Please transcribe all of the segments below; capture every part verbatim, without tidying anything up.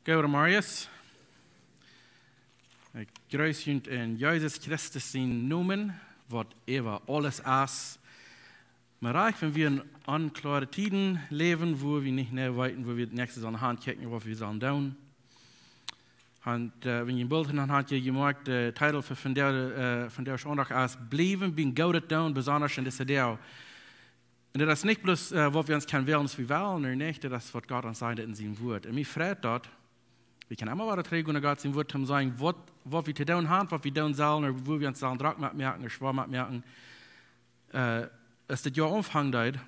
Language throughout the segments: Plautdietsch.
Goedemorjes. Ekj jreess junt en Jesus Christus sienen Nomen, waut äwa aules es. Mau rajcht, wan wie en onkloare Tieden läwen, wua wie nich mea weeten, wua wie daut näakjste sellen hankjikjen, waut wie sellen doonen. Un, äh, wan jie een Bilt en de Haunt jemoakt, de Titel fa vondoag, äh, vondoag Sindach es: Bliewen bie goodet doonen, besonda en dise Doag. Un daut es nich bloos, äh, waut wie ons kjennen wälen, aus wie wellen, nä, nich, daut es waut Gott ons sajcht en sien Wort. Un mie freit daut, wie kjennen emma wada trigjgonen no Gott sien Wort, om to seenen, waut, waut wie to doonen haben, waut wie doonen sellen, ooda wua wie ons sellen drock met moaken, ooda schwoa met moaken. Äh, aus dit Joa aunfangen deed,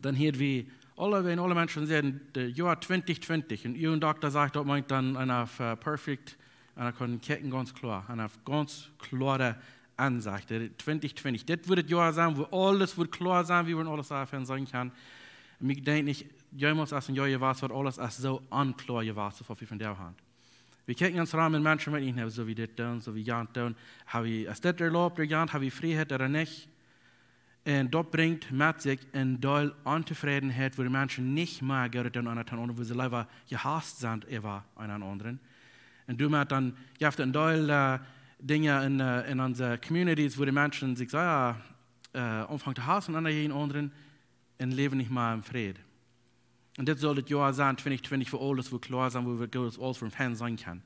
dan hieed wie aule, wan aule Menschen säden, daut Joa twintich twintich. Un een Dokta sajcht, daut meent dan, eena haft, äh, perfect, eena kaun kjikjen gaunz kloa, eena haft gaunz kloare Aunsecht. Twintich twintich. Dit woat daut Joa sennen, wua aules woat kloa sennen, wua wie aules doavon seenen kjennen. Un ekj denkj nich, jemols es een Joa jewast, waut aules es soo onkloa jewast, aus waut wie vondoag haben. Wie kjikjen ons rom un Menschen weeten nich, soo aus dit doonen, soo aus jant doonen. Hab wie, es dit erlaubt, ooda jant, hab wie Frieheit ooda nich? Un daut brinjt met sikj een Deel Ontofrädenheit, wua de Menschen nich mea goodet doonen aun eenen aundren, wua see leewa jehaust sent äwa eenen aundren. Un doamet dan jeft daut een Deel, äh, Dinja en, äh, en onse Communities, wua de Menschen sikj sea, äh, aunfangen to hausen eena jäajen dän aundren un läwen nich mea en Fräd. Un dit saul daut Joa sennen, twintich twintich, wua aules woat kloa sennen, wua wie aules von fern seenen kjennen.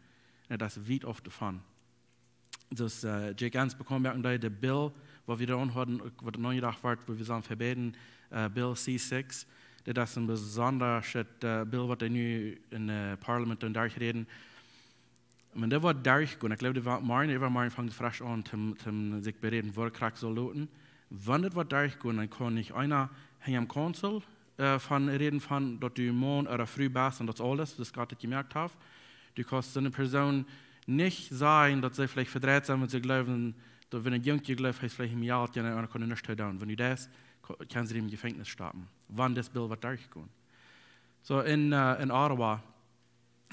Un daut es wiet auf doavon. Soo aus, äh, Jake Enns bekaunt moaken deed, de Bill, waut wie doa hauden, waut noch jedocht wort, wua wie sellen vebäden, äh, Bill C six. Dit es een besondret, äh, Bill, waut dee nu en, äh, Parlament dan derchräden. Wan dee woat derchgonen, ekj jleew, dee woat morjen, äwamorjen fangt fresch aun, toom, toom sikj beräden, wua krakjt saul loten. Wan dit woat derchgonen, dan kaun nich eena hinjam Council, äh, von räden von daut du Maun ooda Fru best un daut es aules, soo aus Gott daut jemoakt haft. Du kaust soone Persoon nich sajen, daut see veleicht vedreit sent, wan see jleewen, daut wan een Jung jleeft, hee es veleicht een Mejal, un eena kaun nuscht doonen. Wan du daut, ko-, kjennen see dän em Jefenkjnis stoppen, wan dit Bill woat derchgonen. Soo, en, äh, en Ottawa,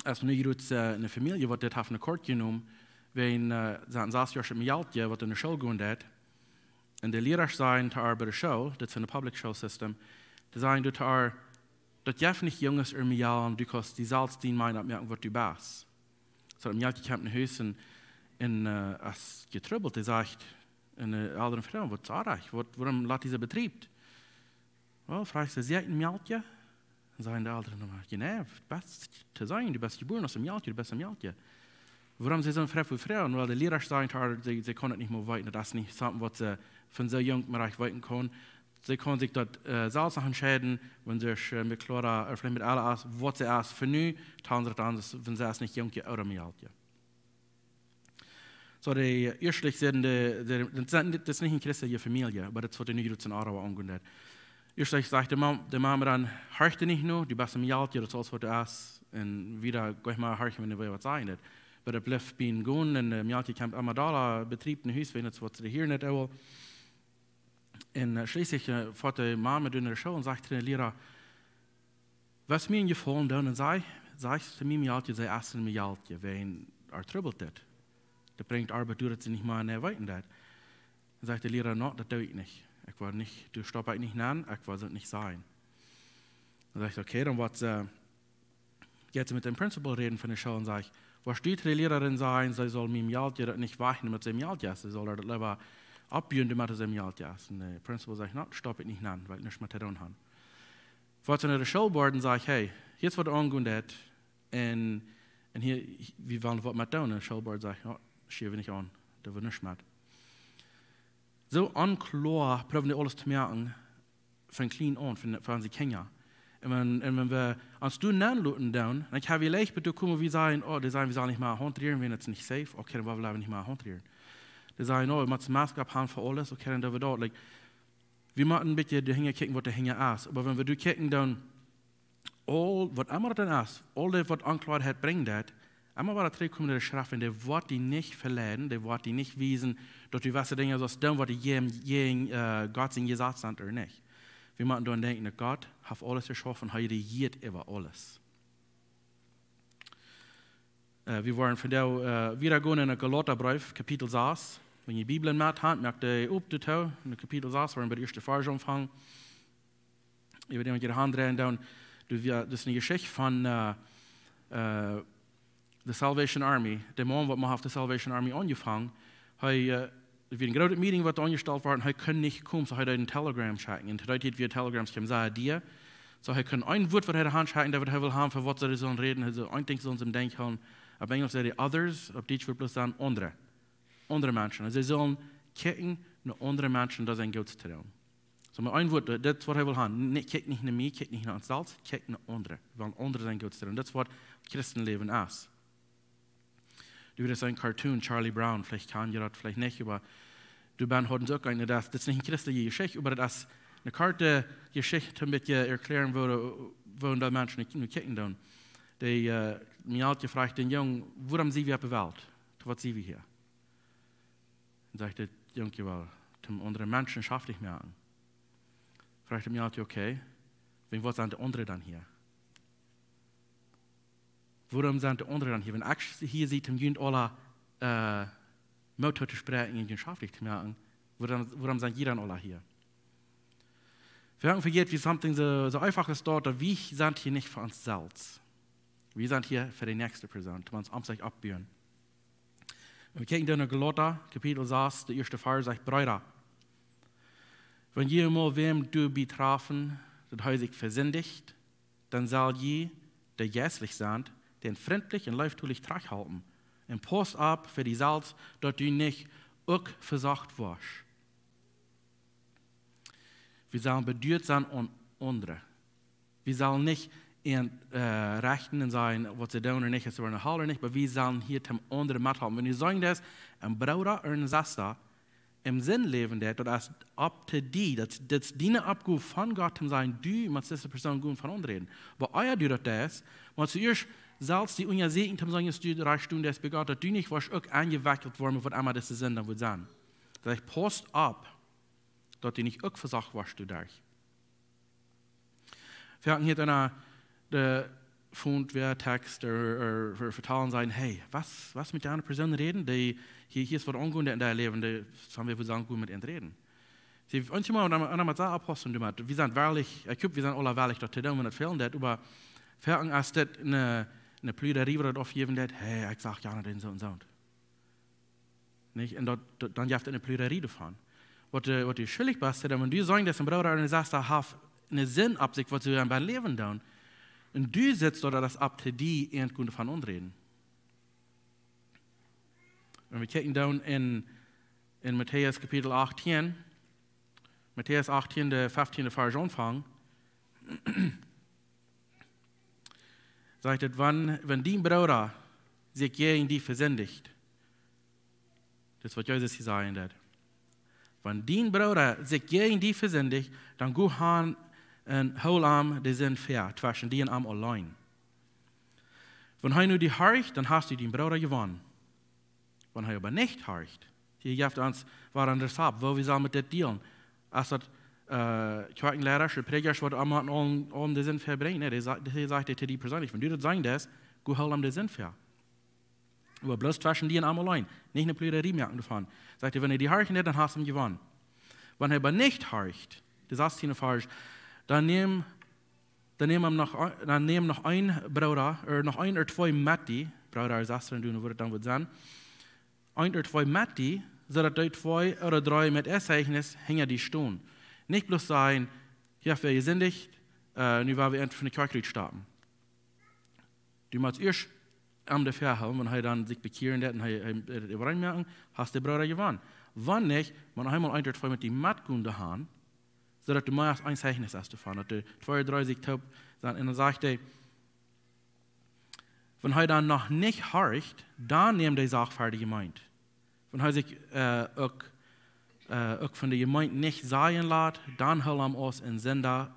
es nu jrods, äh, eene Famielje, waut dit haft en Court jenomen, wäajen, äh, see hauden sas Joa een Mejal, waut en de School gonen deed. Un de Liera säden to äa bie de School, dit es en de public school system, dee säden to äa, daut jeft nich Junges ooda Mejalen, du kaust die selfst dien Meenunk moaken, waut du best. Soo, een Mejal kjemt no Hus un, un, äh, es jetrubbelt, dee sajcht, un, äh, de Elren froagen, waut es oajch, waut, wuarom lat dise Betrieb? Well, froagt see, sie ekj een Mejal? Dan säden de Elren: "Na, jo, nä, du best to sennen, du best jebuaren aus een Mejal, du best een Mejal." Wuarom see soo frie fa Frues? Well, de Liera säden to äa, see, see kunnen daut nich mea weeten, daut es nich something, waut see von soo junk mau rajcht weeten kunnen. See kunnen sikj daut, äh, selfst noch entscheiden, wan see, äh, met Clara, ooda veleicht met Ella es, waut see es fa nu, dan daut aundasch, wan see es nich junk ooda Mejal. Soo, de ieeschte säden, de, de, daut es nich, daut es nich eene christelje Famielje, oba daut es waut dee nu jrods en Ottawa aungonen deed. Ieescht sajcht de Mam-, de Mame dan: "Horch dee nich no, du best een Mejal, daut es aules waut du best." Un wieda, go ekj mau horchen, wan dee waut sajen deit. Oba daut blift bie an gonen un, äh, Mejal kjemt emma dolla, Betrieb no Hus, wan daut waut see hia nich wellen. Un, äh, schlieslich, äh, foat de Mame derch de School un sajcht to de Liera: "Waut mie een Jefaulen doonen un saj, saj to mien Mejal, see es een Mejal, wäajen äa trubbelt dit. Daut brinjt Oabeit doa, daut see nich mea nä weeten deit." Dan sajcht de Liera: "No, daut doo ekj nich. Ekj woa nich, doa stop ekj nich nenn, ekj woa daut nich sajen." Dan sajcht see: "Okay, dan woat see, jeit see met dän Principal räden von de School un sajcht: 'Waut deit de Liera sajen, see saul mien Mejal daut nich wajchnämen, daut see een Mejal es, see saul daut leewa aufjäwen, daut see een Mejal es.'" Un de Principal sajcht: "No, stop ekj nich nenn, well ekj nuscht met to doonen haben." Foat see no de Schoolboard un sajcht: "Hey, hia es waut aungonen deit, un, un hia, wie wellen waut met doonen." Un de Schoolboard sajcht: "No, schia wie nich aun, doa woa wie nuscht met." Soo onkloa proowen dee aules to moaken, von kjlien aun, von, von onse Kjinja. Un wan, un wan wie ons doa nenn loten doonen, dan kjenn wie leicht bat doa komen, wie sajen: "Oh, dee sajen, wie sellen nich mea Haunt rieren, wäajen daut es nich safe." Okay, dan woa wie leewa nich mea Haunt rieren. Dee sajen: "Oh, wie motten Mask opphaben fa aules." Okay, dan doo wie daut. Like, wie motten een bät doahinja kjikjen, waut doahinja es. Oba wan wie doa kjikjen, dan aul, waut emma daut dan es, aul daut, waut Onkloaheit brinjt, daut emma wada trigjkomen no de Schreft, un dee woat die nich veleiden, dee woat die nich wiesen, daut du waut Dinja sust doonen, waut die jäajen, jäajen, äh, Gott sien Jesaz sent ooda nich. Wie motten doaraun denkjen, daut Gott haft aules jeschaufen, hee rejieet äwa aules. Äh, wie woaren vondoag, äh, wieda gonen en Galatabreef, Kapitel sas. Wan jie Bibeln met han, moakt dee op doatoo. En Kapitel sas, woa wie bie de ieeschte Varsch aunfangen. Ekj weet nich, waut jie doa han dreien doonen. Du, wie, daut es eene Jeschicht von, äh, Äh, de Salvation Army, de Maun, waut mau haft de Salvation Army aunjefongen, hee, äh, wia een grootet Meeting, waut aunjestalt wort, un hee kunn nich komen, soo hee deed een Telegram schekjen. Un to dee Tiet wia Telegrams kjeem sea dia. Soo hee kunn een Wuat, waut hee de Haunt schekjen, daut hee well haben, fa waut see sullen räden. Hee säd, een Dinkj sullen see em Denkj hoolen. Opp Enjlisch säd hee others, opp Dietsch wudd bloos sennen aundre. Aundre Menschen. Un see sullen kjikjen no aundre Menschen, daut see Goodet doonen. Soo met een Wuat, daut es waut hee well haben. Nä, kjikj nich no mie, kjikj nich no ons selfst, kjikj no aundre. Wie wellen aundre sien Goodet doonen. Daut es waut Christenläwen es. Du weetst, een Cartoon, Charlie Brown, veleicht kjanst du daut, veleicht nich, oba du best haud uk een, daut, daut es nich eene christelje Jeschicht, oba daut es eene korte Jeschicht, om een bät to erklären, woo, woo de Menschen nu kjikjen doonen. Dee, äh, mie haud jefroacht, dän Jung, wuarom sent wie opp de Welt? To waut sent wie hia? Un sajcht de Jung: Jawell, om aundre Menschen schaftich moaken. Froagt hee mie: Okay, wäajen waut sent de aundre dan hia? Wuarom sent de aundre dan hia? Wan ekj hia sie, om junt aula, äh, Moot to spräakjen un junt schaftich to moaken, wuarom, wuarom sent jie dan aula hia? Wie haben vejäten, wie something soo, soo eenfach es daut, daut wie sent hia nich fa ons selfst. Wie sent hia fa de näakjste Persoon, om ons om sikj oppbuen. Wie kjikjen dan no Galata, Kapitel sas, de ieeschte Varsch sajcht: Breeda, wan jie mol wäm doabie träfen, daut hee sikj vesindicht, dan sell jie, dee jeistlich sent, dän frintlich un leeftolich trigjhalpen. Un pauss opp fa die selfst, daut du nich uk vesocht woascht. Wie sellen beduat sennen om aundre. Wie sellen nich an, äh, rechten un sajen, waut see doonen ooda nich, aus see woaren no Hal ooda nich, oba wie sellen hia om aundre methalpen. Wan du sajen deist, een Brooda ooda eene Sesta, em Senn läwen deit, daut es up to die, daut, daut es diene Oppgow von Gott, om sajen, du motst dise Persoon goot von aunräden. Oba ea du daut deist, motst du ieescht selfst die unjasieekjen, om sajen, aus du rajcht stonen deist bie Gott, daut du nich woascht uk aunjewekjelt woaren, waut emma dise Sind dan woat sennen. Daut heet, pauss opp, daut du nich uk vesocht woascht doaderch. Wie haben hia een, de Font, wäa Text, ooda, ooda, ooda vetalen sajen: Hey, waut, waut met dee aundre Persoon räden? Dee, hia, hia es waut aungonen en dien Läwen, dee, sellen wie woll sajen, goot met an räden. See, eenjemol, un dan, un dan met soo Apostel, du met, wie sent werkjlich, ekj hop, wie sent aula werkjlich daut to doonen, wan daut fälen deit, oba foaken es daut eene, eene Pludrerie, waut daut oppjäwen deit: Hey, ekj sach jo dän soo un soo. Nich? Un daut, daut, dan jeft et eene Pludrerie doavon. Waut, äh, waut du schuldich best, dan, wan du sajen deist, een Brooda ooda eene Sesta haft eene Sind opp sikj, waut see aun bie Läwen doonen. Un du sitst doa, daut es up to die, an goot von aunräden. Un wie kjikjen dan en, en Matäus Kapitel achtieen, Matäus achtieen, de feftieende Varsch aunfangen. Sajcht et: Wan, wan dien Brooda sikj jäajen die vesindicht, daut es waut Jesus hia sajen deit. Wan dien Brooda sikj jäajen die vesindicht, dan go han un hool am de Sind väa, tweschen die un am auleen. Wan hee nu die horcht, dan hast du dien Brooda jewonnen. Wan hee oba nich horcht, hia jeft ons waut aundret opp, woo wie sellen met dit dealen. Aus daut, äh, Kjoakjenleida, Prädja, waut aum, aum, aum de Sind väabrinjen, nä, dee sa-, dee sajcht to die perseenlich, wan du daut sajen deist, go hool am de Sind väa. Oba bloos tweschen die un am auleen. Nich eene Pludrerie moaken doavon. Sajcht hee, wan hee die horcht nich, dan hast du am jewonnen. Wan hee oba nich horcht, de sastieende Varsch, dan nemm, dan nemm am noch, dan nemm noch een Brooda, ooda noch een ooda twee met die, Brooda ooda Sesta, du, woo daut dan woat sennen, een ooda twee met die, soo daut dee twee ooda dree met äa Zeichnis hinja die stonen. Nich bloos sajen: Hia, wie jesindicht, äh, nu woa wie ent von de Kjoakj rutstappen. Du motst ieescht am de väahoolen, wan hee dan sikj bekjieren deit un hee, hee, hee woat daut enmoaken, hast de Brooda jewonnen. Wan nich, wan hee mol een ooda twee met die metgonen deit han, soo daut du mea aus een Zeichnis hast doavon, daut de twee ooda dree sikj toop sent, un dan sajcht hee, wan hee dan noch nich horcht, dan nemm de Sach ver de Jemeent. Wan hee sikj, äh, uk, äh, uk von de Jemeent nich sajen lat, dan hool am aus een Sinda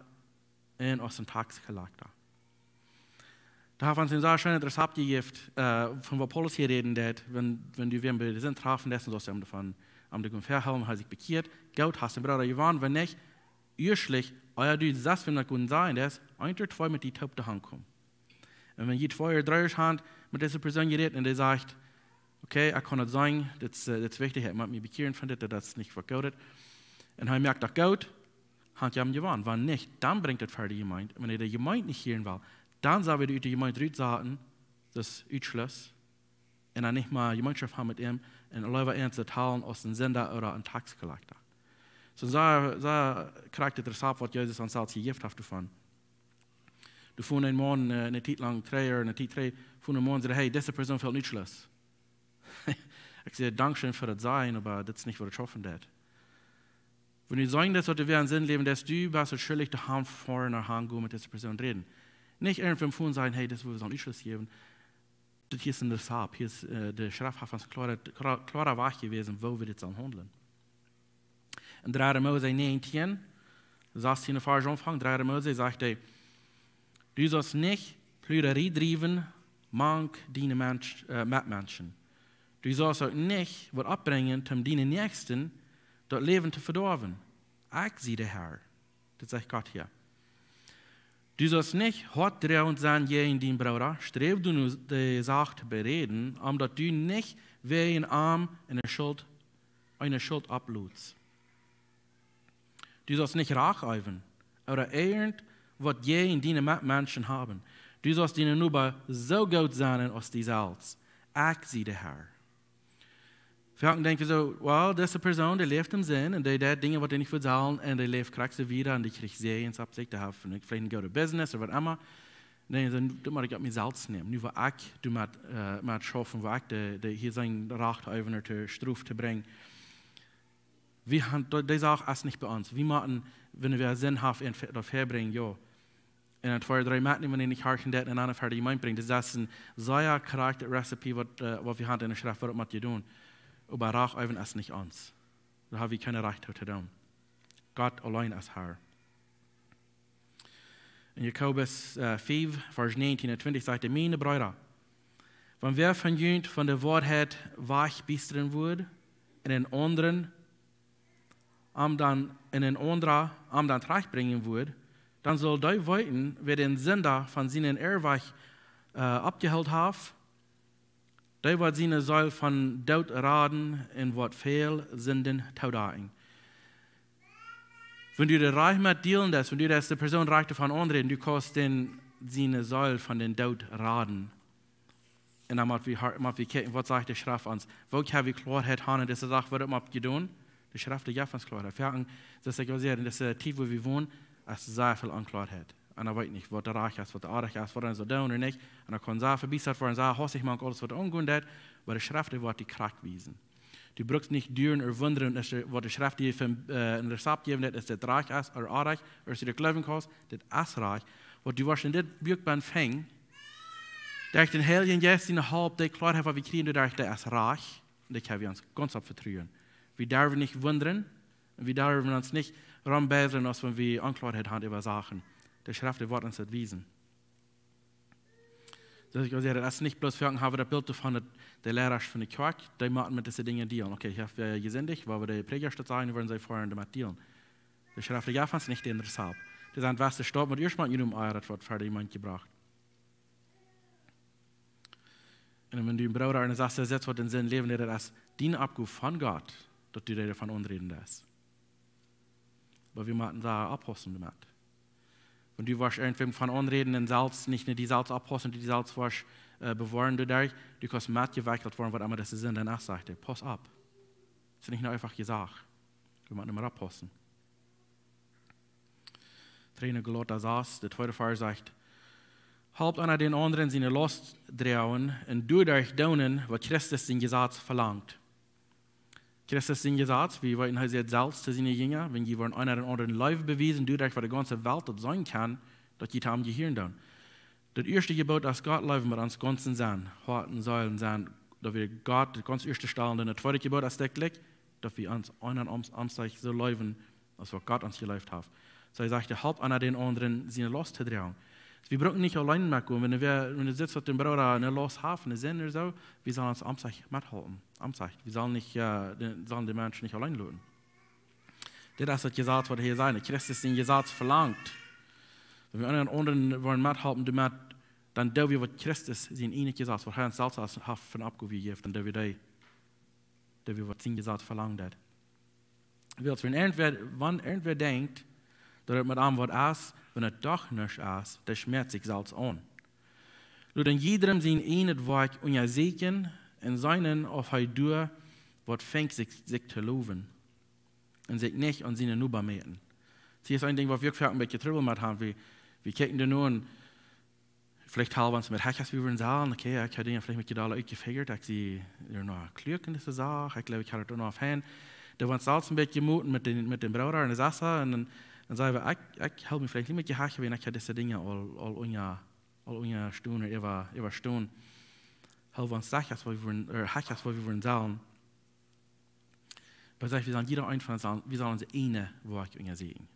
un aus een Taxkolakta. Doa haft ons een sea scheenet Rezept jejäft, äh, von waut Paulus hia räden deit, wan, wan du wäm bie de Sind träfen deist, dan saust du am doavon, am de Gunst väahoolen, hee sikj bekjieet, goot, hast dän Brooda jewonnen, wan nich, ieeschtlich, ea du sest, wäm daut goot sajen deist, een ooda twee met die toop doahan komen. Un wan jie twee ooda dree han met dise Persoon jerät un dee sajcht: Okay, ekj kaun daut sajen, dit es, äh, dit es wichtich, hee mott mie bekjieren von dit, daut es nich waut Goodet. Un hee moakt daut goot, hab jie am jewonnen. Wan nich, dan brinjt et ver de Jemeent. Un wan de Jemeent nich hieren well, dan sell wie dee ut de Jemeent rutsaten, daut es Utschluss. Un dan nich mea Jemeenschoft haben met am un leewa an to talen aus een Sinda ooda een tax collector. Soo, soo, soo krakjt daut Rezapt, waut Jesus ons selfst jejäft haft doavon. Doa funk een Maun, äh, eene Tiet lang trigj, eene Tiet trigj, funk een Maun säd: "Hey, dise Persoon fält Utschluss." Ekj säd: "Dankscheen fa daut sajen, oba daut es nich, waut ekj schaufen deed." Wan du sajen deist, daut du wada een Sinda läwen deist, du best schullich, de Haunt foaren no Haunt gonen, met dise Persoon räden. Nich irjentwäm funk sajen: "Hey, daut es, wua wie sellen Utschluss jäwen." Daut hia es een Rezapt, hia es, äh, de Schreft haft ons kloa, kloa, kloa Wajch jewäsen, woo wie dit sellen haundlen. En dredde Mose näajentieen, sastieen Varsch aunfangen, dredde Mose sajcht hee: "Du saust nich Pludarie driewen mank diene Mensch, äh, Metmenschen. Du saust uk nich waut oppbrinjen, om dienen Näakjsten daut Läwen to vedoawen. Ekj sie de Herr." Daut sajcht Gott hia. "Du saust nich hoatdroagent sennen jäajen dienen Brooda. Sträw du no de Sach to beräden, om daut du nich wäajen am eene Schult, eene Schult opplodst. Du saust nich Rach äwen, ooda irjent waut jäajen diene Metmenschen haben. Du saust dienen Noba soo goot sennen aus die selfst. Ekj sie de Herr." Foaken denkj wie soo: "Well, dise Persoon, dee läft em Sind un dee deit Dinja, waut dee nich vesajen, un dee läft krakjt soo wieda un dee kjricht Säajen opp sikj, dee haft veleicht een goodet Business ooda waut emma." Dan denkj wie soo: "Daut mott ekj opp mie selfst nämen. Nu woa ekj doamet, äh, met schaufen, woa ekj de, de hia sien Rajcht äwen to Strof to brinjen." Wie haben, de, de Sach es nich bie ons. Wie motten, wan wie Sind haben, en Fe-, daut verbrinjen, jo. Un dan twee, dree metnämen, dee nich horchen deeden, un dan ver de Jemeent brinjen. Daut es een sea krakjt Rezept, waut, äh, waut wie haben en de Schreft, waut mott jedonen. Oba Rach äwen es nich ons. Doa haben wie kjeen Rajcht to doonen. Gott auleen es Herr. En Jakobus, äh, fief, Varsch näajentieen un twintich sajcht hee: "Miene Breeda, wan wäa von junt von de Woarheit wajchbiestren wudd, un een aundren am dan, un een aundra am dan trajchtbrinjen wudd, dan saul dee weeten, wäa dän Sinda von sienen Irrwajch, äh, aufjehoolen haft, dee woat siene Seel vom Doot raden un woat väl Sinden toodecken." Wan du de Rajcht met dealen deist, wan du de Persoon rajcht doavon aunräden, du kaust dän siene Seel von dän Doot raden. Un dan mott wie, mott wie kjikjen, waut sajcht de Schreft ons? Woo kjenn wie Kloarheit haben en dise Sach, waut mott jedonen? De Schreft jeft ons Kloarheit. Foaken, soo aus ekj aul säd, en dise Tiet, wua wie wonen, es sea väl Onkloarheit. Un dan weet ekj nich, waut de Rajcht es, waut de Orrajcht es, waut eena saul doonen ooda nich. Un dan kaun sea vebiestat woaren, sea hastich mank aules, waut aungonen deit, oba de Schreft, dee woat die krakjt wiesen. Du brukst nich duaren ooda wundren, aus de, waut de Schreft die von, äh, en Rezept jäwen deit, aus daut rajcht es, ooda orrajcht, aus du daut jleewen kaust, daut es rajcht. Waut du woascht en dit Buak bennen finjen, derch dän Heiljen Jeist siene Help, dee Kloarheit, waut wie kjrieen, doaderch, dee es rajcht, un doa kjenn wie ons gaunz opp vetruen. Wie derwen nich wundren, un wie derwen ons nich rombeisren, aus wan wie Onkloarheit haben äwa Sachen. De Schreft, dee woat ons daut wiesen. Soo aus ekj aul säd, daut es nich bloos, foaken haben wie daut Bilt von daut, de Lierasch von de Kjoakj, dee motten met dise Dinja dealen. Okay, ekj hab, äh, jesindicht, woa wie de Prädja daut sajen, woaren see foaren doamet dealen. De Schreft jeft ons nich dän Rezept. Dee sent waut de Staut met ieescht mol en june Ea, daut woat ver de Jemeent jebrocht. Un wan du een Brooda ooda eene Sesta sitst, waut en Sind läwen deit, daut es diene Oppgow von Gott, daut du doavon aunräden deist. Oba wie motten doa oppaussen doamet. Wan du woascht irjentwäm von aunräden un selfst nich no die selfst oppaussen, die selfst woascht, äh, bewoaren, du deist, du kaust metjewekjelt woaren, waut emma daut es, un dan uk sajcht hee: "Pauss opp. Daut es nich ne eefache Sach." Wie motten emma oppaussen. Trigj no Galata sas, de tweede Varsch sajcht: "Halpt eena dän aundren siene Laust droagen un doaderch doonen, waut Christus sien Jesaz velangt." Christus sien Jesaz, wie weeten, hee säd selfst to siene Jinja, wan jie woaren eena dän aundren Leew bewiesen, doaderch woat de gaunze Welt daut seenen kjennen, daut jie to am jehieren doonen. Daut ieeschte Jeboot es Gott leewen met ons gaunzen Senn, Hoat un Seel un Senn, daut wie Gott daut gaunz ieeschte stalen. Dan daut tweede Jeboot es daut jlikj, daut wie ons eena aum, aum sikj soo leewen, aus waut Gott ons jeleeft haft. Soo, hee sajcht, halpt eena dän aundren siene Laust to droagen. Wie brucken nich auleen metgonen. Wan wie, wan du sitst, daut dien Brooda eene Laust haft, eene Sind ooda soo, wie sellen ons aum sikj methalpen, aum sikj. Wie sellen nich, äh, dän, sellen dän Mensch nich auleen loten. Dit es daut Jesaz, waut hee säd. Christus sien Jesaz velangt. Wan wie eenen aundren woaren methalpen doamet, dan doo wie waut Christus sien ieejnet Jesaz, waut hee ons selfst haft von Oppgow jejäft, dan doo wie dee, doo wie waut sien Jesaz velangt. Wiels wan irjentwäa, wan irjentwäa denkjt, daut et met am waut es, wan et doch nuscht es, dee schmäat sikj selfst aun. Lot en jiedrem sien ieejnet Woakj unjasieekjen un seenen, auf hee doa waut finjt, sikj, sikj to lowen, un sikj nich aun sienen Noba mäten. Daut es een Dinkj, waut wie uk foaken een bät Trubbel met haben. Wie, wie kjikjen doa nu un veleicht haulf ons met Hechas, wie wudden sajen, okay, ekj hab Dinja veleicht met Jedala utjefigurt, ekj sie doa noch kluak en dise Sach, ekj jleew, ekj haud et doa noch fein. Dan woat selfst een bät jemoten met dän, met dän Brooda un de Sesta, un dan, dan saj wie, ekj, ekj hool mie veleicht nich met Hechas, wiels ekj hab dise Dinja aul, aul unja, aul unjastonen, ooda äwa-, äwastonen. Hool wie ons Hechas, waut wie wudden, ooda Hechas, waut wie wudden sajen. Oba sajcht, wie sellen jieda eena von ons, wie sellen onse ieejne Woakj unjasieekjen.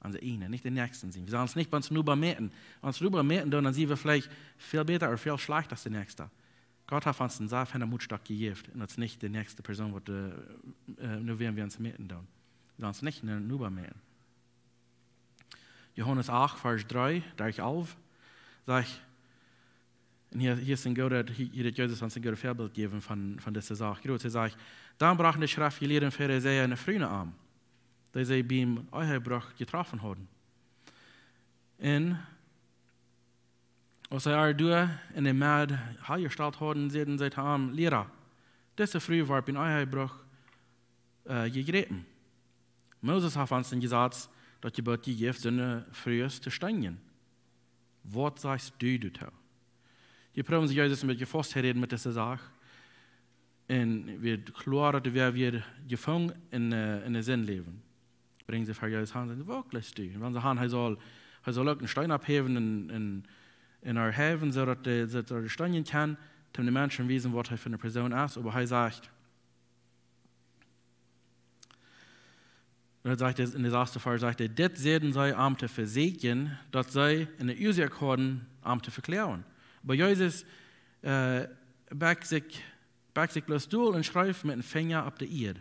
Onse ieejne, nich dän Näakjsten seenen. Wie sellen ons nich bie onsen Noba mäten. Wan wie onsen Noba mäten doonen, dan sent wie veleicht väl bäta ooda väl schlajchta aus de Näakjste. Gott haft ons een sea feinen Mootstock jejäft, un daut es nich de näakjste Persoon, waut, äh, äh, no wäm wie ons mäten doonen. Wie sellen ons nich en onsen Noba mäten. Johanes acht, Varsch dree derch alf, sajcht, un hia, hia es een goodet, hia, hia deit Jesus ons een goodet Väabilt jäwen von, von dise Sach. Jrod, hee sajcht: Dan brochten de Schreftjelieede un Farisäa eene Fru no am, dee see biem Ehebruch jetroffen hauden. Un aus see äa doa en de Med hanjestalt hauden, säden see to am: Liera, dise Fru wort biem Ehebruch, äh, jejräpen. Moses haft ons een Jesaz, daut Jebott jejäft, soone Frues to steenjen. Waut sajchst du doatoo? Hia proowen see Jesus een bät faust to räden met dise Sach. Un wia kloa, daut hee wia, wia jefungen en, äh, en de Sind läwen. Brinjen see ver Jesus han, sajen see: Waut jleefst du? Un wan see han, hee saul, hee saul uk een Steen opphäwen un, un, un äa häwen, soo daut de, soo daut de Steen kaun, om de Menschen wiesen, waut hee fa eene Persoon es. Oba hee sajcht, un dan sajcht hee, en de sasta Varsch sajcht hee: Dit säden see, am to vesieekjen, daut see eene Uasoak hauden, am to vekloagen. Oba Jesus, äh, bukjt sikj, bukjt sikj bloos dol un schreef met dän Finja opp de Ieed.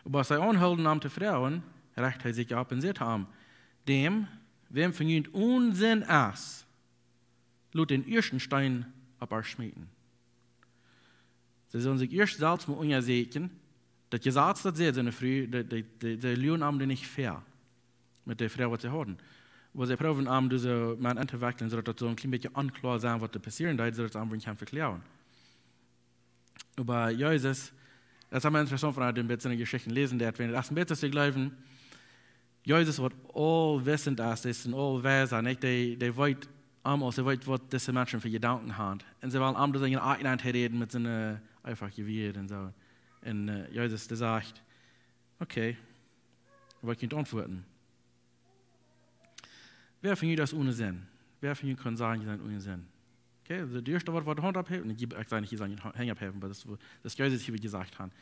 Oba aus see aunhilden am to froagen, rajcht hee sikj opp un säd to an: Däm, wäm von junt one Sind es, lot dän ieeschten Steen opp äa schmieten. See sullen sikj ieescht selfst mol unjasieekjen. Daut Jesaz, daut säd, soone Fru, dee, dee, dee, dee luagen am doa nich väa met de Froag, waut see hauden. Oba see proowen am doa soo met enn to wekjlen, soo daut daut soo een kjlien bät onkloa es, waut doa passieren deed, soo daut see am kjennen vekloagen. Oba Jesus, daut es emma interessaunt, wan wie een bät soone Jeschichten läsen, daut wan daut es een bät to jleewen, Jesus, waut aulwissend es, dee es een Aulweisa, nich? Dee, dee weet aules, dee weet, waut dise Menschen fa Jedanken haben. Un see wellen am doa soo enn räden met soone, äh, eenfach Jewier un soo. Un, äh, Jesus, dee sajcht: Okay, waut kaun ekj auntwuaden? Wäa von junt es one Sind? Wäa von junt kaun sajen, jie sent one Sind? Okay, aulsoo daut ieeschte, waut, waut de Haunt opphäft, un ekj, ekj saj nich, jie sellen de Haunt opphäwen, oba daut es, daut Jesus hia wada jesajcht haft.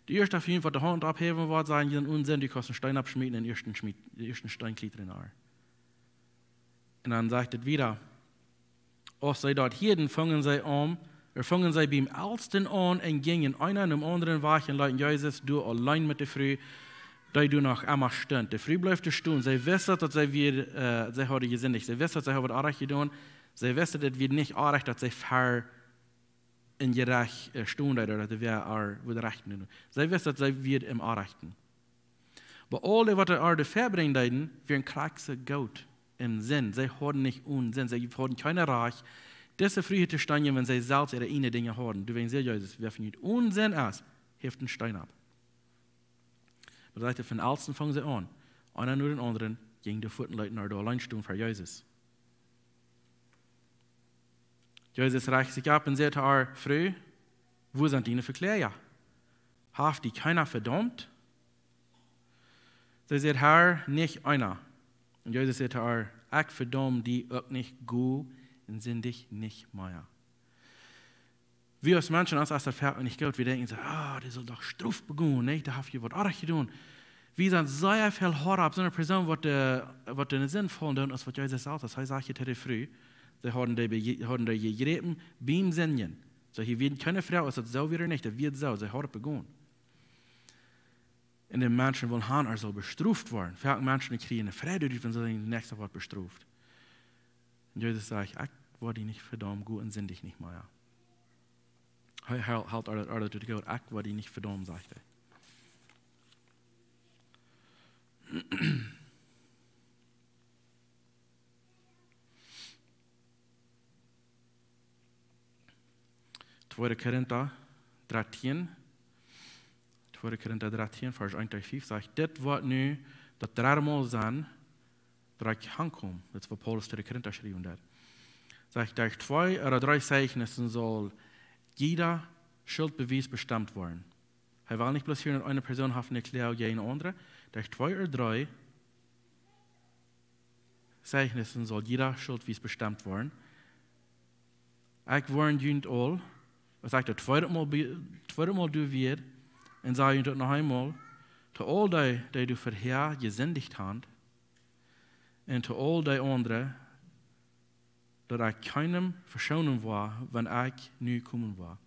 Daut ieeschte von junt, waut de Haunt opphäwen woat, sajen, jie sent one Sind, dee kaust een Steen oppschmieten un ieeschten schmiet, dän ieeschten Steen kjricht dee no. Un dan sajcht et wieda: Aus see daut hieeden, fungen see aun, äh, fungen see biem Eltsten aun un jinjen eena nom aundren wajch un leeten Jesus doa auleen met de Fru, dee doa noch emma stunt. De Fru bleef doa stonen. See wist, daut see wia, äh, see haud jesindicht. See wist, daut see haud waut orrajcht jedonen. See wist, daut et wia nich orrajcht, daut see ver een Jerecht, äh, stonen deed, daut et wia äa, wia rajcht jedonen. See wist, daut see wia em Orrajchten. Oba aul dee, waut äa doa väabrinjen deeden, wieren krakjt soo goot em Sind. See hauden nich one Sind. See hauden kjeen Rajcht, dise Fru hia to steenjen, wan see selfst äare ieejne Dinja hauden. Doawäajen säd Jesus: Wäa von junt one Sind es, haft een Steen opp. Oba daut sajcht, von Eltsten fungen see aun. Eena no dän aundren jinkj doa fuat un leet äa doa auleen stonen ver Jesus. Jesus rajcht sikj opp un sajcht to äa: Fru, wua sent diene Vekloaga? Haft die kjeena vedaumt? See säd: Herr, nich eena. Un Jesus säd to äa: Ekj vedaum die uk nich, go un sindich nich mea. Wie aus Menschen, ons es daut foaken nich goot. Wie denkjen soo: Ah, dee saul doch Strof bekomen, nä? Dee haft hia waut orrajcht jedonen. Wie sent sea väl hoada opp soone Persoon, waut de, waut de Sind faulen doonen, aus waut Jesus sajcht. Aus hee sajcht hia to de Fru, see hauden dee beje-, hauden dee jejräpen biem Sindjen. Soo, hia wia kjeene Froag, aus daut soo wia ooda nich, daut wia soo, see hauden daut begonen. Un de Menschen wellen haben, hee saul bestroft woaren. Foaken Menschen, dee kjrieen eene Freid doaderch, wan see seenen, de Näakjsta woat bestroft. Un Jesus sajcht: Ekj woa die nich vedaumen, go un sindich nich mea. Hee, hee helt äa, äa doa too, ekj woa die nich vedaumen, sajcht hee. Tweede Korinta dartieen, Tweede Korinta dartieen, Varsch eent bat fiew sajcht: "Dit woat nu daut dredde Mol sennen, daut ekj hankom." Dit es waut Paulus to de Korinta schriewen deed. Sajcht: "Derch twee ooda dree Zeichnissen saul jieda Schultbewies bestemt woaren." Hee well nich bloos hia eene Persoon haben, dee kjlieet jäajen eene aundre. "Derch twee ooda dree Zeichnissen saul jieda Schultbewies bestemt woaren." Ekj woarn junt aul, aus ekj daut tweede Mol, bie- tweede Mol doa wia, un saj junt daut noch eemol, to aul dee, dee doa verhäa jesindicht haben, un to aul dee aundre, daut ekj kjeenem veschoonen woa, wan ekj nu komen woa.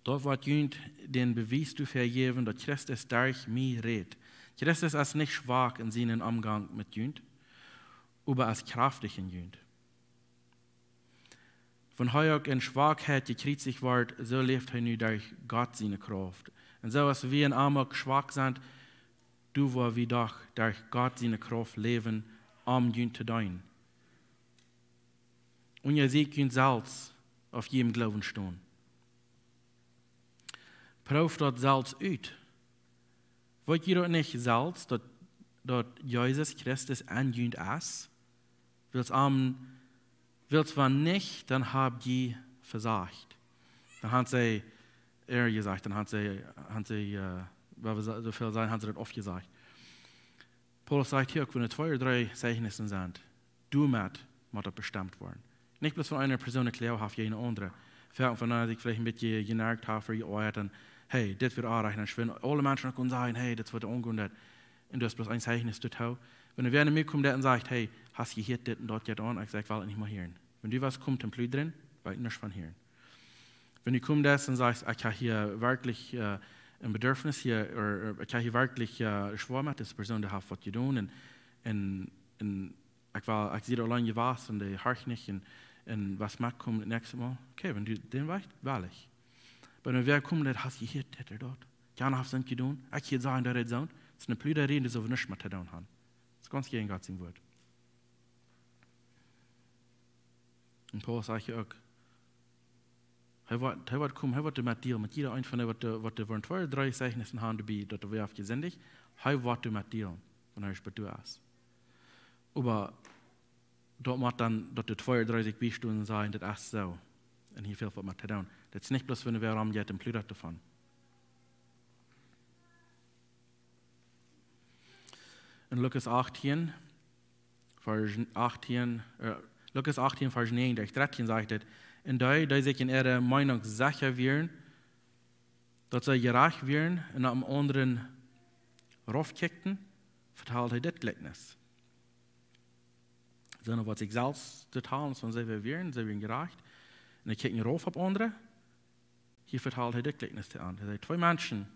Daut woat junt dän Bewies doafäa jäwen, daut Christus derch mie rät. Christus es nich schwak en sienen Omgank met junt, oba es kjraftich en junt. Wan hee uk en Schwakheit jekjriezicht wort, soo läft hee nu derch Gott siene Krauft. Un soo aus wie en am uk schwak sent, doo woa wie doch derch Gott siene Krauft läwen, om junt to deenen. Unjasieekjt junt selfst, auf jie em Gloowen stonen. Proowt daut selfst ut. Weet jie daut nich selfst, daut, daut Jesus Christus en junt es? Wiels am, wiels wan nich, dan hab jie vesajcht. Dan haben see, ea jesajcht, dan haben see, haben see, äh, waut wie soo väl sajen, haben see daut aufjesajcht. Paulus sajcht hia uk, wan twee ooda dree Zeichnissen sent, doamet mott daut bestemt woaren. Nich bloos wan eene Persoon een Kjlieet haft jäajen eene aundre. Foaken wan see sikj veleicht een bät jenerwt haben, ooda jeoajat, dan, hey, dit woat aunrieekjen, dan schwind aule Menschen uk un sajen, hey, dit woat aungonen, daut. Un du hast bloos een Zeichnis doatoo. Wan wäa no mie kjemt un sajcht, hey, hast du hia dit un daut jeit aun? Ekj saj, ekj well daut nich mea hieren. Wan du waut kjemst, dan pludren, well ekj nuscht von hieren. Wan du kjemst un sajchst, ekj hab hia werkjlich, äh, een Bedürfnis hia, ooda, äh, ekj hab hia werkjlich, äh, schwoa met, dise Persoon, dee haft waut jedonen, un, un, un ekj well, ekj sie auleen jewast un dee horcht nich un, un waut mott komen daut näakjste Mol. Okay, wan du dän wajchst, well ekj. Oba wan wäa kjemt, daut hast du hia dit ooda daut. Jana haft soont jedonen, ekj hia sajen, daut es soont. Daut es eene Pludarie, dee sell wie nuscht met to doonen haben. Daut es gaunz jäajen Gott sien Wuat. Un Paulus sajcht hia uk, hee woat, hee woat komen, hee woat doamet dealen, met jieda een von dee, waut dee, waut dee woaren twee ooda dree Zeichnissen haben doabie, daut hee haft jesindicht, hee woat doamet dealen, wan hee es bie doa es. Oba daut mott dan, daut dee twee ooda dree sikj biestonen un sajen, daut es soo. Un hia väl waut met to doonen. Daut es nich bloos, wan wäa romjeit un pludrat doavon. En Lukas achtieen, Varsch achtieen, äh, Lukas achtieen, Varsch näajen bat dartieen sajcht et: "Un dee, dee sikj en äare Meenunk secha wieren, daut see jerajcht wieren un opp dän aundren raufkjikjten, vetald hee dit Jlikjnis." Soone, waut sikj selfst vetalen, von see wieren, see wieren jerajcht. Un dee kjikjten rauf opp aundre. Hia vetald hee dit Jlikjnis to an. Hee säd, twee Menschen,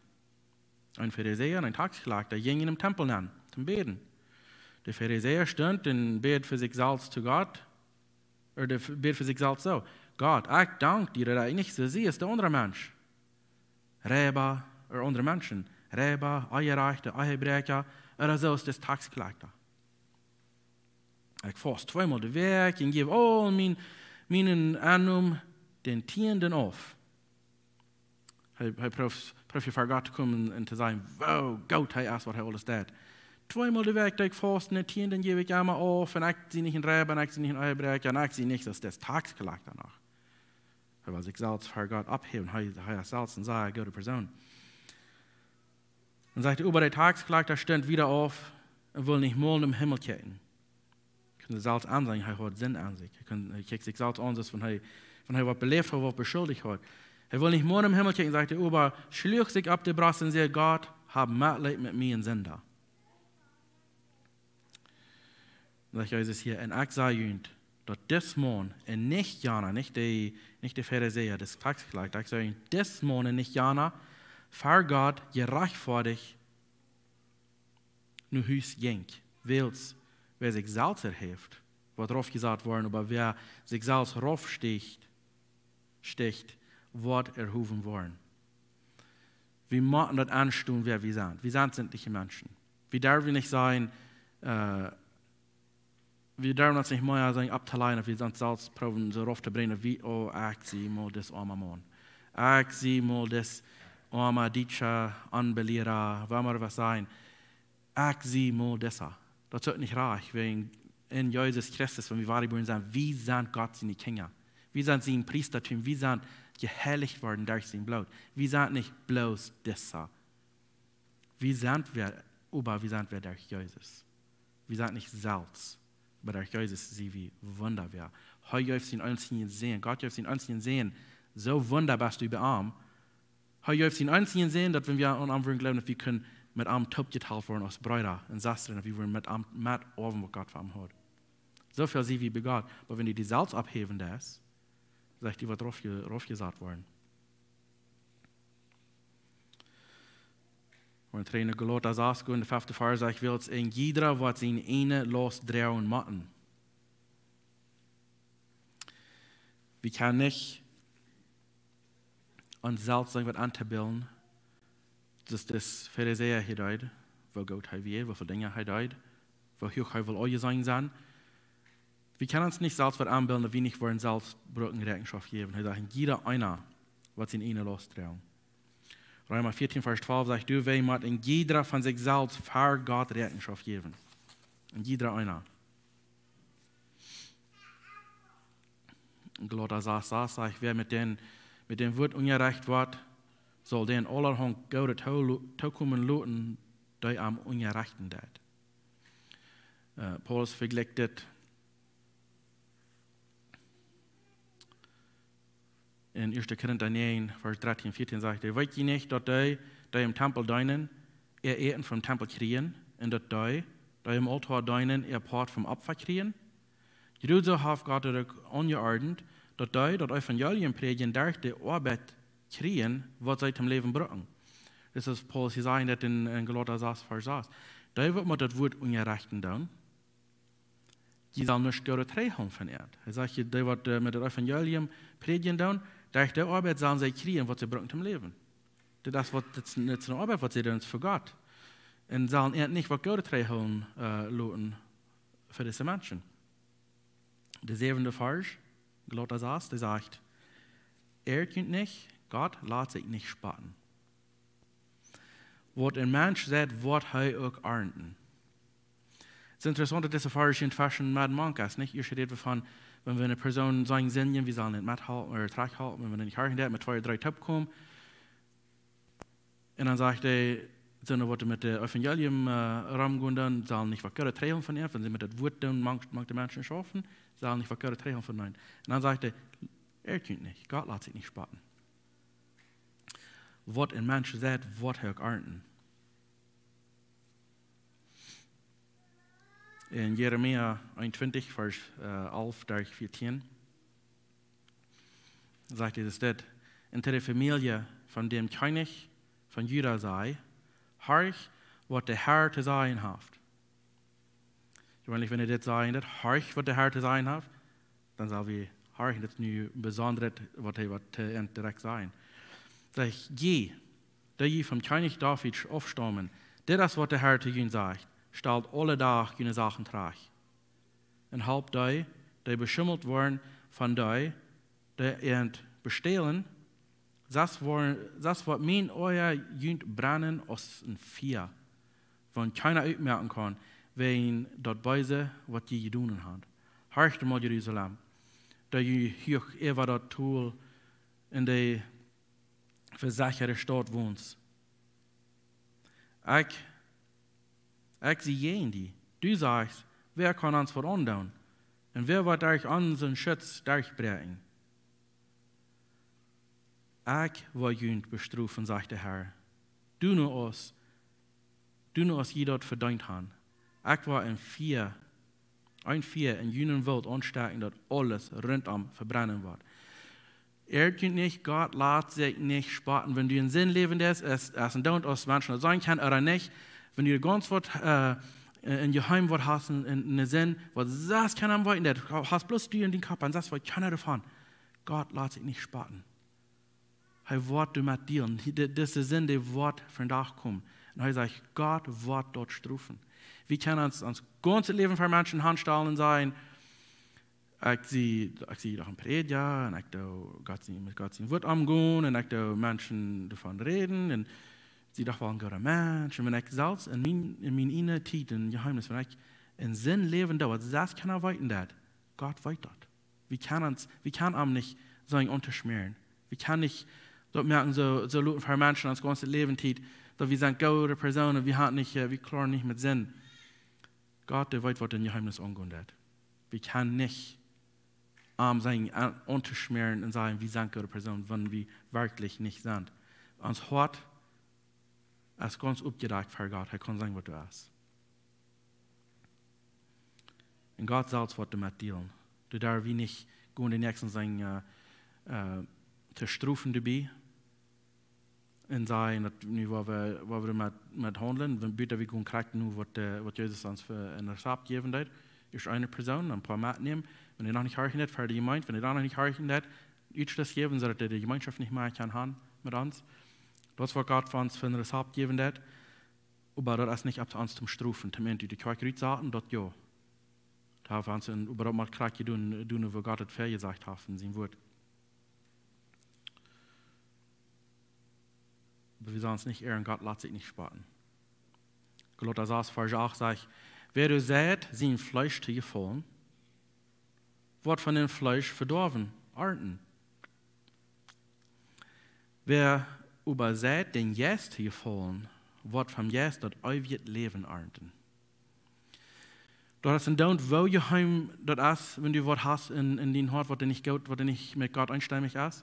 een Farisäa un een Taxkrakjta, jinjen em Tempel nenn, toom bäden. De Farisäa stunt un bäd fa sikj selfst to Gott, ooda dee f-, bäd fa sikj selfst soo: "Gott, ekj dank die, daut ekj nich soo sie aus de aundre Mensch. Reiba, ooda aundre Menschen. Reiba, Eherechte, Ehebräakja, ooda soo aus dis Taxkrakjta. Ekj faust tweemol de Wäakj un jäw aul mien, mienen Ennom dän Tieenden auf." Hee, hee proowt, proowt ver Gott to komen un to sajen, woo goot hee es, waut hee aules deit. "Tweemol de Wäakj doo ekj fausten, dän Tieenden jäw ekj emma auf, un ekj sie nich een Reiba, un ekj sie nich een Ehebräakja, un ekj sie nich aus dis Taxkrakjta noch." Hee well sikj selfst ver Gott opphäwen, hee, hee es selfst eene sea goode Persoon. Dan sajcht hee, oba de Taxkrakjta stunt wieda auf un wull nich mol nom Himmel kjikjen. Kaun selfst aunseenen, hee haud Sind aun sikj. Hee kaun, hee kjikjt sikj selfst aun, soo aus wan hee, wan hee waut beläft haud, waut beschuldicht haud. Hee wull nich mol nom Himmel kjikjen, sajcht hee, oba schluach sikj opp de Brost un säd: "Gott, hab Metleet met mie, een Sinda." Dan sajcht Jesus hia: "Un ekj saj junt, daut dis Maun, un nich jana, nich de, nich de Farisäa, de Taxkrakjta, ekj saj junt, dis Maun un nich jana, ver Gott jerajchtfoadicht no Hus jinkj, wiels wäa sikj selfst erhäft, woat raufjesat woaren, oba wäa sikj selfst raufsticht, sticht, woat erhowen woaren." Wie motten daut aunstonen, wäa wie sent. Wie sent sindliche Menschen. Wie derwen nich sajen, äh, Wie derwen ons nich mea soo opptolajen, daut wie ons selfst proowen soo rauf to brinjen, wie: "Oh, ekj sie mau dis oama Maun. Ekj sie mau dis oama dietscha Onbeliera, woo emma waut sajen. Ekj sie mau disa." Daut es uk nich rajcht, wäajen en Jesus Christus, wan wie woare jebuaren sent, wie sent Gott siene Kjinja. Wie sent sien Priestatum, wie sent jeheilicht worden derch sien Bloot. Wie sent nich bloos disa. Wie sent wäa, oba wie sent wäa derch Jesus. Wie sent nich selfst, oba derch Jesus sie wie wundaboa. Hee jeef sienen eensjen Sän, Gott jeef sienen eensjen Sän, soo wundaboa best du bie am. Hee jeef sienen eensjen Sän, daut wan wie aun am wudden jleewen, daut wie kunnen met am toopjetalt woaren aus Breeda un Sestren, daut wie wudden met am metoawen, waut Gott fa am haud. Soo väl sie wie bie Gott, oba wan du die selfst opphäwen deist, sajcht, du woascht raufje-, raufjesat woaren. Un trine Galota sas, en de fefte Varsch sajcht: "Wiels een jieda woat siene ieejne Laust droagen motten." Wie kjennen nich ons selfst irjent waut aunbillen, daut de Farisäa hia deeden, woo goot hee wia, woo väl Dinja hee deed, woo huach hee wull aunjeseenen sennen. Wie kjennen ons nich selfst waut aunbillen, daut wie nich woaren selfst brucken Räakjenschoft jäwen. Hee sajcht, een jieda eena woat siene ieejne Laust droagen. Reema vieetieen, Varsch twalf sajcht: "Doawäajen mott een jieda von sikj selfst ver Gott Räakjenschoft jäwen." Een jieda eena. Galota sas, sas sajcht: "Wäa met dän, met dän Wuat unjarecht woat, saul dän aulahaunt Goodet too-, tookomen loten, dee am unjarechten deit." Äh, Paulus vejlikjt dit en ieeschte Korinta näajen, Varsch dartieen, vieetieen sajcht hee: "Weet jie nich, daut dee, dee em Tempel deenen, äa Äten vom Tempel kjrieen, un daut dee, dee em Aultoa deenen, äa Poat vom Opfa kjrieen? Jrod soo haft Gott daut uk aunjeordent, daut dee, daut Evangelium prädjen, derch de Oabeit kjrieen, waut see toom Läwen brucken." Dit es Paulus hia sajcht daut en, en Galota sas, Varsch sas. Dee, waut met daut Wuat unjarechten doonen, dee sellen nuscht Goodet trigjhoolen von an. Hee sajcht hia, dee waut, äh, met daut Evangelium prädjen doonen, derch de Oabeit sellen see kjrieen, waut see brucken toom Läwen. Dit es waut, dit es, dit es eene Oabeit, waut see doonen fa Gott. Un sellen an nich waut Goodet trigjhoolen, äh, loten fa dise Menschen. De säwende Varsch, Galota sas, dee sajcht: "Errt junt nich, Gott lat sikj nich spotten. Waut een Mensch seit, woat hee uk arnten." Et es interessaunt, daut dise Varsch en tweschen met mank es, nich? Ieescht rät wie von, wan wie eene Persoon seenen sindjen, wie sellen nich methalpen, ooda trigjhalpen, wan wie nich horchen, daut met twee, dree toopkomen. Un dan sajcht hee, soone waut met daut Evangelium, äh, romgonen, dan sellen nich waut Goodet trigjhoolen von an, wan see met daut Wuat doonen, mank, mank de Menschen schaufen, sellen nich waut Goodet trigjhoolen von an. Un dan sajcht hee: "Errt junt nich, Gott lat sikj nich spotten. Waut een Mensch seit, woat hee uk arnten." En Jeremia eenuntwintich, Varsch, äh, alf derch vieetieen, sajcht hee dit: "Un to de Famielje von däm Kjennich von Juda saj: Horcht, waut de Herr to sajen haft." Jeweenlich, wan hee dit sajcht, daut: "Horcht, waut de Herr to sajen haft", dan sell wie horchen, daut es nu besondaret, waut hee woat, äh, an direkt sajen. Sajcht: "Jie, dee jie vom Kjennich David aufstaumen, dit es, waut de Herr to junt sajcht: Stalt aule Doag june Sachen trajcht. Un halpt dee, dee beschummelt woaren von dee, dee an bestälen, sest woat, sest woat mien Oaja junt brennen aus een Fia, waut kjeena utmoaken kaun, wäajen daut Beese, waut jie jedonen haben. Horcht mol, Jerusalem, dee jie huach äwa daut Tol en de vesechade Staut wont. Ekj, ekj sie jäajen die. Du sajchst: Wäa kaun ons waut aundoonen? Un wäa woat derch onsen Schutz derchbräakjen? Ekj woa junt bestrofen, sajcht de Herr. Doano aus, doano aus jie daut vedeent haben. Ekj woa een Fia, een Fia en june Welt aunstekjen, daut aules runtom vebrennen woat. Errt junt nich, Gott lat sikj nich spotten. Wan du en Sind läwen deist, es, es een Doont, aus Menschen daut sajen kjennen ooda nich. Wan du gaunz waut, äh, en jeheim waut hast, en, en, en Sind, waut sest kjeena weeten deit, hast bloos du en dien Kopp, un sest waut kjeena doavon. Gott lat sikj nich spotten. Hee woat doamet dealen. Hee, di-, dise Sind, dee woat vondoag komen. Un hee sajcht, Gott woat daut strofen. Wie kjennen ons, ons gaunzet Läwen ver Menschen hanstalen un sajen: "Ekj sie, ekj sie doch een Prädja un ekj doo Gott sien, met Gott sien Wuat omgonen un ekj doo Menschen doavon räden un sie doch woll een gooda Mensch." Un wan ekj selfst en mien, en mien eene Tiet, een Jeheemnis, wan ekj en Sind läwen doo, waut selfst kjeena weeten deit, Gott weet daut. Wie kjennen ons, wie kjennen am nich soo aunschmäaren. Wie kjennen nich daut moaken, soo, soo loten ver Menschen ons gaunzet Läwen Tiet, daut wie sent goode Persoonen, wie haben nich, äh, wie kloaren nich met Sind. Gott, dee weet, waut en Jeheemnis aungonen deit. Wie kjennen nich am soo aun-, aunschmäaren un sajen, wie sent goode Persoonen, wan wie werkjlich nich sent. Ons Hoat es gaunz oppjedakjt ver Gott. Hee kaun seenen, waut doa es. Un Gott selfst woat doamet dealen. Doa derw wie nich gonen dän Näakjsten sennen, äh, äh, to strofen doabie. Un sajen, daut nu, wua wie, wua wie met, met haundlen, wan buta wie gonen krakjt nu, waut, äh, waut Jesus ons fa een Rezept jäwen deed. Ieescht eene Persoon, een poa metnämen. Wan dee noch nich horchen deit, ver de Jemeent, wan dee dan noch nich horchen deit, Utschluss jäwen, soo daut dee de Jemeenschoft nich mea kaun haben met ons. Daut es, waut Gott fa ons fa een Rezept jäwen deit. Oba daut es nich opp ons toom strofen, toom Enj de Kjoakj rutsaten, daut jo. Doa hab wie ons een, oba daut mott krakjt jedonen, doonen, woo Gott daut väajesajcht haft en sien Wuat. Oba wie sellen ons nich irren, Gott lat sikj nich spotten. Galota sas, Varsch acht sajcht: "Wäa doa seit, sien Fleesch to jefaulen, woat von däm Fleesch Vedoawen arnten. Wäa oba seit, dän Jeist to jefaulen, woat vom Jeist daut eewje Läwen arnten." Daut es een Doont, woo jeheem daut es, wan du waut hast en, en dien Hoat, waut doa nich goot, waut doa nich met Gott eenstemmen es.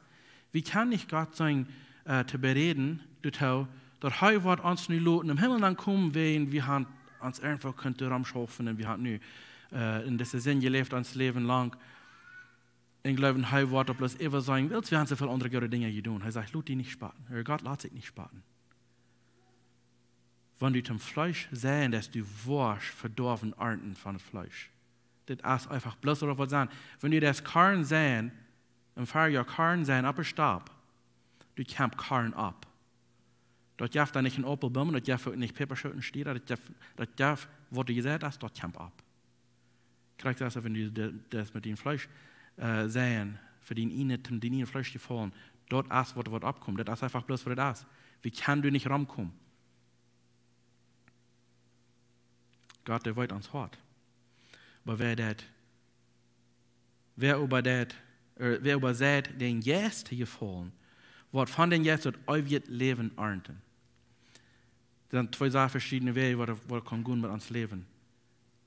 Wie kjennen nich Gott sennen, äh, to beräden, doatoo, daut hee woat ons nu loten em Himmel aunkomen, wan wie haben ons irjentwoo kunt doarom schaufen un wie haben nu, äh, en dise Sind jeläft ons Läwen lang. Un jleewen, hee woat daut bloos äwa sennen, wiels wie haben soo väl aundre goode Dinja jedonen. Hee sajcht: "Lot die nich spotten." Hee, Gott lat sikj nich spotten. Wan du toom Fleesch seist, daut du woascht Vedoawen arnten von daut Fleesch. Dit es eefach bloos waut sennen. Wan du daut Korn seist, em Farjoa Korn seist, opp de Stap, du kjemst Korn opp. Daut jeft dan nich een Aupelboom, daut jeft uk nich Päpaschooten, Stieren, daut jeft, daut jeft, waut du jeseit hast, daut kjemt opp. Krakjt soo aus wan du de-, daut met dien Fleesch, äh, seist, fa dien eene, toom dien eene Fleesch jefaulen. Daut es waut, waut oppkomt. Daut es eefach bloos waut daut es. Wie kjennen doa nich romkomen. Gott, dee weet ons Hoat. Oba wäa daut, wäa oba daut, äh, wäa oba seit, dän Jeist to jefaulen, woat von dän Jeist daut eewje Läwen arnten. Daut sent twee sea veschiedne Wäaj, waut, waut kaun gonen met ons Läwen.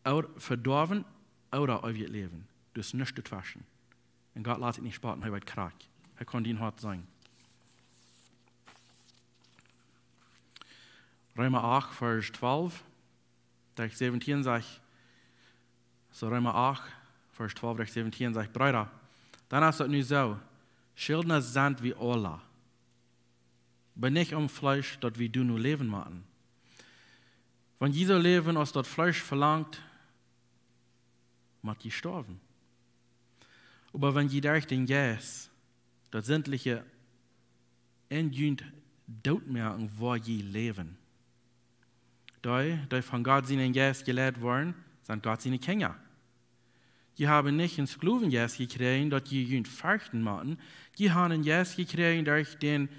Ooda Vedoawen ooda eewjet Läwen. Doa es nuscht doatweschen. Un Gott lat sikj nich spotten, hee weet krakjt. Hee kaun dien Hoat seenen. Reema acht, Varsch twalf, derch säwentieen sajcht, soo Reema acht, Varsch twalf derch säwentieen sajcht: Breeda, dan es daut nu soo, Schildna sent wie aula, oba nich aum Fleesch, daut wie doano läwen motten. Wan jie soo läwen aus daut Fleesch velangt, mott jie stoawen. Oba wan jie derch dän Jeist daut Sindliche en junt doot moaken, woa jie läwen. Dee, dee von Gott sienen Jeist jeleit woaren, sent Gott siene Kjinja. Jie haben nich een Sklowenjeist jekjräajen, daut jie junt ferchten motten. Jie haben een Jeist jekjräajen, derch dän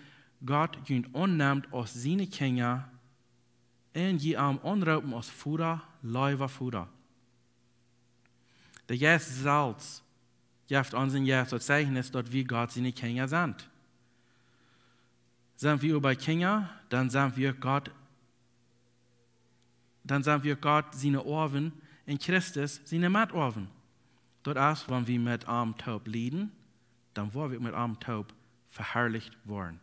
Gott junt aunnemt aus siene Kjinja, un jie am aunroopen aus Voda, leewa Voda. De Jeist selfst jeft onsen Jeist daut Zeichnis, daut wie Gott siene Kjinja sent. Sent wie oba Kjinja, dan sent wie Gott, dan sent wie Gott siene Oawen un Christus siene Metoawen. Daut es, wan wie met am toop lieden, dan woa wie met am toop veharlicht woaren.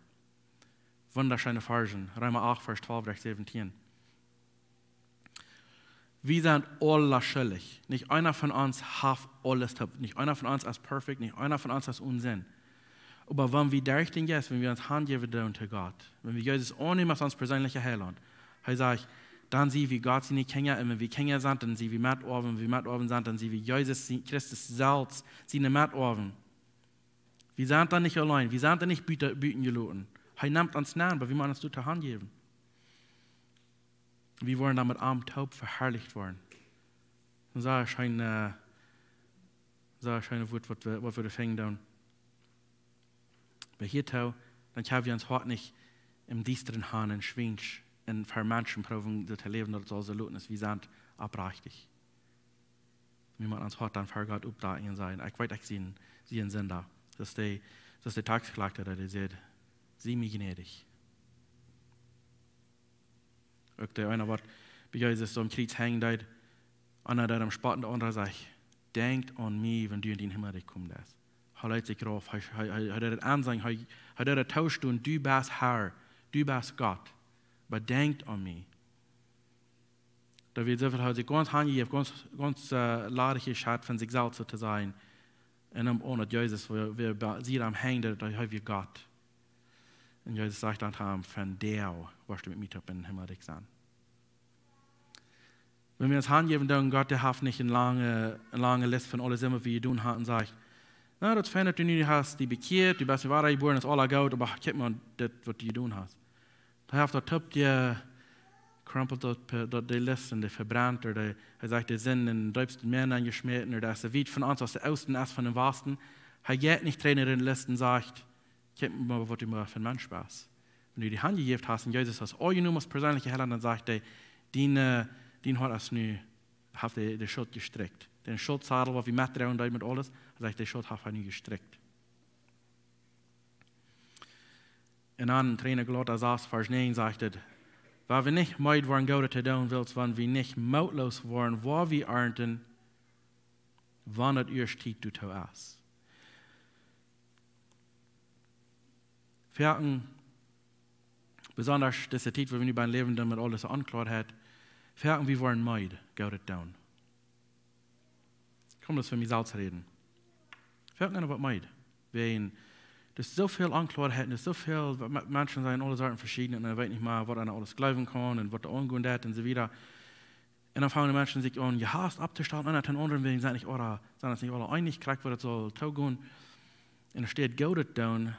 Wundascheene Varschen, Reema acht, Varsch twalf derch säwentieen. Wie sent aula schuldich. Nich eena von ons haft aules toop. Nich eena von ons es perfekt. Nich eena von ons es onen Sind. Oba wan wie derch dän Jeist, wan wie ons hanjäwen doonen to Gott, wan wie Jesus aunnämen aus ons perseenelja Heilaunt, hee sajcht, dan sent wie Gott siene Kjinja, un wan wie Kjinja sent, dan sent wie Metoawen, wan wie Metoawen sent, dan sent wie Jesus, sie-, Christus selfst, siene Metoawen. Wie sent dan nich auleen, wie sent dan nich buta-, buten jeloten. Hee nemt ons aun, oba wie motten ons doatoo hanjäwen. Wie woaren dan met am toop veharlicht woaren. Daut es een, äh, daut es een Wuat, waut wie, waut wie doa finjen doonen. Oba hia too, dan kjenn wie ons Hoat nich em Diestren han un schwiensch un ver Menschen proowen soo to läwen, daut et saul soo luten aus wie sent oprajcht. Wie motten ons Hoat dan ver Gott oppdakjen un sajen: "Ekj weet, ekj sie een, sie een Sinda." Daut es de, daut es de Taxenkloakta, dee säd: "Sie mie jnädich." Uk dee eena, waut bie Jesus soo aum Kjriez henjen deed, eena deed am spotten, de aundra säd: "Denkj aun mie, wan du en dän Himmelrikj komen deist." Hee leet sikj rauf, hee, hee, hee, hee deed et ensieekjen, hee, hee deed et toostonen: "Du best Herr, du best Gott, oba denkj aun mie." Daut wia soo väl, hee haud sikj gaunz hanjejäft, gaunz, gaunz, äh, ladich jeschat von sikj selfst, soo to sajen. Un dan aun daut Jesus, woo, woo bie, sie am henjen deed, daut hee wia Gott. Un Jesus sajcht dan to am: "Vondoag woascht du met mie toop em Himmelrikj sennen." Wan wie ons hanjäwen doonen, Gott, dee haft nich eene lange, eene lange List von aule Sind, waut wie jedonen haben, un sajcht: "Na, daut es fein, daut du nu hast die bekjieet, du best wada jebuaren, es aules goot, oba kjikj mol dit, waut du jedonen hast." Hee haft daut toop jekrumpelt, daut, daut, de List, un dee vebrennt, ooda hee, hee sajcht, de Sind en daut deepste Mäa nenjeschmäten, ooda daut es soo wiet von ons aus de Oosten es von dän Wasten. Hee jeit nich trigj no de List un sajcht: "Kjikj mol, waut du mau fa een Mensch best." Wan du die hanjejäft hast un Jesus hast aunjenomen aus perseenelja Heilaunt, dan sajcht hee: "Dien, äh, dien Hoat es nu, haft de, de Schult jestrikjt." Dän Schultsadel, waut wie metdroagen deeden met aules, hee sajcht, de Schult haft hee nu jestrikjt. Un dan en Galata sas, Varsch näajen sajcht et: "Wan wie nich meed woaren Goodet to doonen, wiels wan wie nich mootloos woaren, woa wie arnten, wan et ieescht Tiet doatoo es." Foaken, besonda dise Tiet, wua wie nu bie läwen doonen met aul dise Onkloaheit, foaken wie woaren meed Goodet doonen. Ekj kaun daut fa mie selfst räden. Foaken woa wie meed. Wäajen, doa es soo väl Onkloaheit, doa es soo väl, wa-, Me-, Menschen sent aule Sorten veschieden un eena weet nich mea, waut eena aules jleewen kaun un waut doa aungonen deit un soo wieda. Un dan fangen de Menschen sikj aun, jehaust opptostalen, eena dän aundren, wäajen sent nich aula, sent sikj nich aula eenich, krakjt woo daut saul toogonen. Un enne Städ Goodet doonen,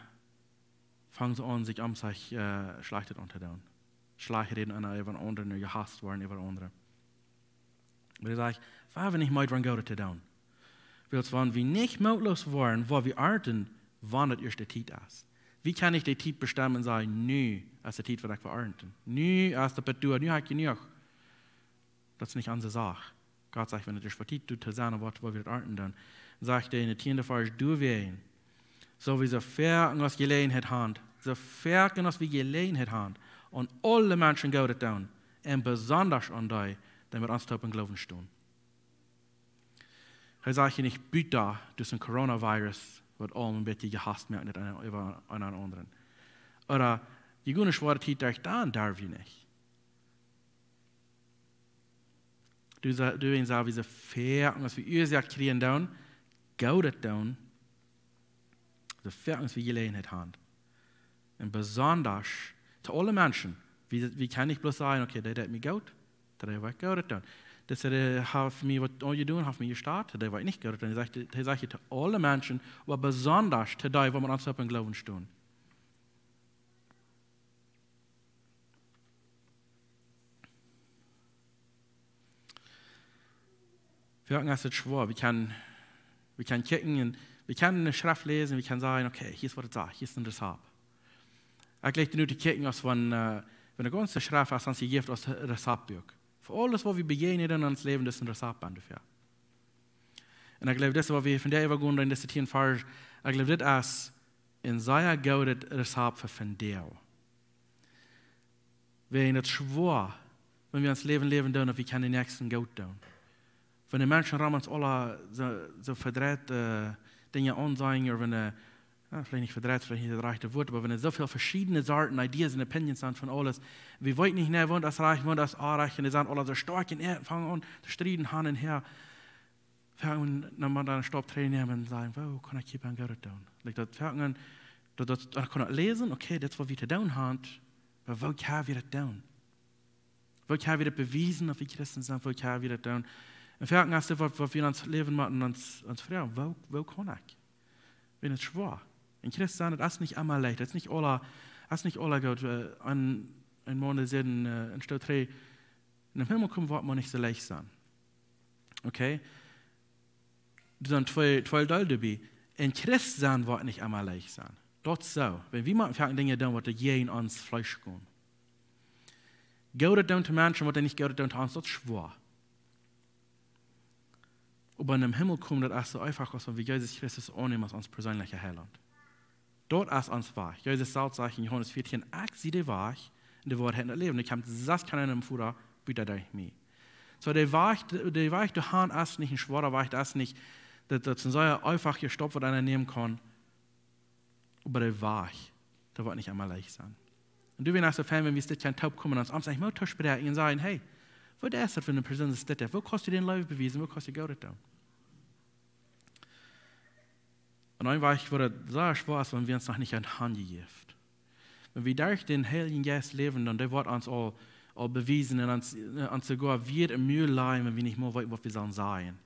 fangen see aun, sikj om sikj, äh, Schlajchtet auntodoonen. Schlajcht räden eena äwa dän aundren, jehaust woaren äwa dän aundren. Oba hee sajcht, wan wie nich meed woaren Goodet to doonen. Wiels wan wie nich mootloos woaren, woa wie arnten, wan et ieescht Tiet es. Wie kjennen nich de Tiet bestemmen un sajen: "Nu es de Tiet, waut ekj woa arnten. Nu es daut Bät doa, nu hab ekj jenuach." Daut es nich onse Sach. Gott sajcht, wan et ieescht Tiet doatoo es, dan woa wie daut arnten dan. Sajcht hee en dän tieenden Varsch: "Doawäajen, soo wie soo foaken aus Jeläajenheit haben, soo foaken aus wie Jeläajenheit haben, aun aule Menschen Goodet doonen, un besonda aun dee, dee met ons toop em Gloowen stonen." Hee sajcht hia nich: "Buta, daut es een Coronavirus, waut aul een bät jehaust moakt, nich eena äwa, eena dän aundren. Ooda, jie gonen schwoare Tiet derch, dan derw jie nich." Doa sa-, doawäajen sell wie soo foaken aus wie Uasoak kjrieen doonen, Goodet doonen, soo foaken aus wie Jeläajenheit haben. Un besonda to aule Menschen. Wie, wie kjennen nich bloos sajen: "Okay, dee deit mie goot, dee woa ekj Goodet doonen. Dee, dee haft mie waut aunjedonen, haft mie jestat, dee woa ekj nich Goodet doonen." Hee sajcht, hee sajcht to aule Menschen, oba besonda to dee, waut met ons toop em Gloowen stonen. Foaken es et schwoa. Wie kjennen, wie kjennen kjikjen un wie kjennen eene Schreft läsen, wie kjennen sajen: "Okay, hia es waut et sajcht, hia es een Rezapt." Ekj jlikj nu to kjikjen aus wan, äh, wan de gaunze Schreft es ons jejäft aus Rezaptbuak. Fa aules, waut wie bejäajnen en ons Läwen, daut es een Rezapt aun doafäa. Un ekj jleew, daut es waut wie vondoag äwa gonen en dise tieenden Varsch. Ekj jleew, dit es een sea goodet Rezapt fa vondoag. Wäajen et schwoa, wan wie ons Läwen läwen doonen, daut wie kjennen dän Näakjsten goot doonen. Wan de Menschen rom ons aula soo, soo vedreit, äh, Dinja aunsajen, ooda wan de, jo, veleicht nich vedreit, veleicht nich daut rajchte Wuat, oba wan doa soo väl veschiedne Sorten Ideas un Opinions sent von aules, wie weeten nich, nä, waut es rajcht, waut es onrajcht, un dee sent aula soo stoakj un fangen aun to strieden, han un häa. Foaken, dan mott eena eenen Staup trigj nämen un sajen: "Woo kaun ekj hia een Goodet doonen?" Like daut foaken, daut, daut, eena kaun daut läsen, okay, daut es waut wie to doonen haben, oba woo kjenn wie daut doonen? Woo kjenn wie daut bewiesen, daut wie Christen sent? Woo kjenn wie daut doonen? Un foaken es daut waut, waut wie en ons Läwen motten ons, ons froagen: "Woo, woo kaun ekj?" Wan et schwoa. Een Christ sennen, daut es nich emma leicht, daut es nich aula, daut es nich aula goot. Äh, een, een Maun, dee säd en, äh, een Stoot trigj, Em Himmel komen woat mau nich soo leicht sennen. Okay? Doa sent twee, twee Deel doabie. Een Christ sennen woat nich emma leicht sennen. Daut soo. Wan wie mau foaken Dinja doonen, waut jäajen ons Fleesch gonen. Goodet doonen to Menschen, waut nich Goodet doonen to ons, daut es schwoa. Oba em Himmel komen, daut es soo eefach aus wan wie Jesus Christus aunnämen aus ons perseenlicha Heilaunt. Daut es ons Wajch. Jesus selfst sajcht en Johanes vieetieen: "Ekj sie de Wajch, de Woarheit un daut Läwen. Doa kjemt sest kjeena nom Voda buta derch mie." Soo, de Wajch, de, de Wajch doahan es nich een schwoara Wajch, daut es nich, daut, daut es een sea eefach Stap, waut eena nämen kaun. Oba de Wajch, daut woat nich emma leicht sennen. Un du, wan et soo fein, wan wie dit kjennen toopkomen, ons, ons eenjemol to spräakjen un sajen: "Hey, waut es daut fa eene Persoon, daut dit haft? Woo kaust du dän Leew bewiesen? Woo kaust du Goodet doonen?" Un een Wajch, wua daut sea schwoa es, wan wie ons noch nich aun hanjejäft. Wan wie derch dän Heiljen Jeist läwen, dan dee woat ons aul, aul bewiesen un ons, ons soogoa wada em Mul lajen, wan wie nich mea weeten, waut wie sellen sajen.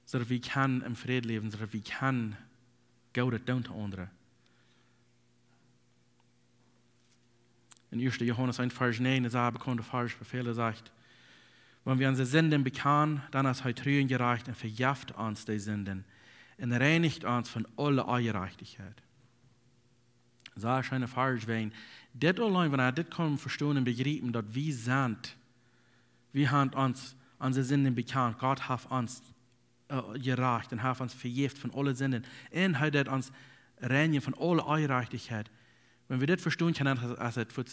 Soo daut wie kjennen em Fräd läwen, soo daut wie kjennen Goodet doonen to aundre. En Ieeschte Johanes eent Varsch näajen, daut es een bekaunta Varsch fa väle, sajcht: "Wan wie onse Sinden bekjanen, dan es hee tru un jerajcht un vejeft ons de Sinden un reinicht ons von aule Onjerajchtichkjeit." Soo een scheena Varsch, wan dit auleen, wan wie dit kjennen vestonen un bejriepen, daut wie sent, wie haben ons, onse Sinden bekjant, Gott haft ons, äh, jerajcht un haft ons vejäft von aule Sinden. Un hee deed ons reinjen von aule Onjerajchtichkjeit. Wan wie dit vestonen kjennen, aus, aus et fa,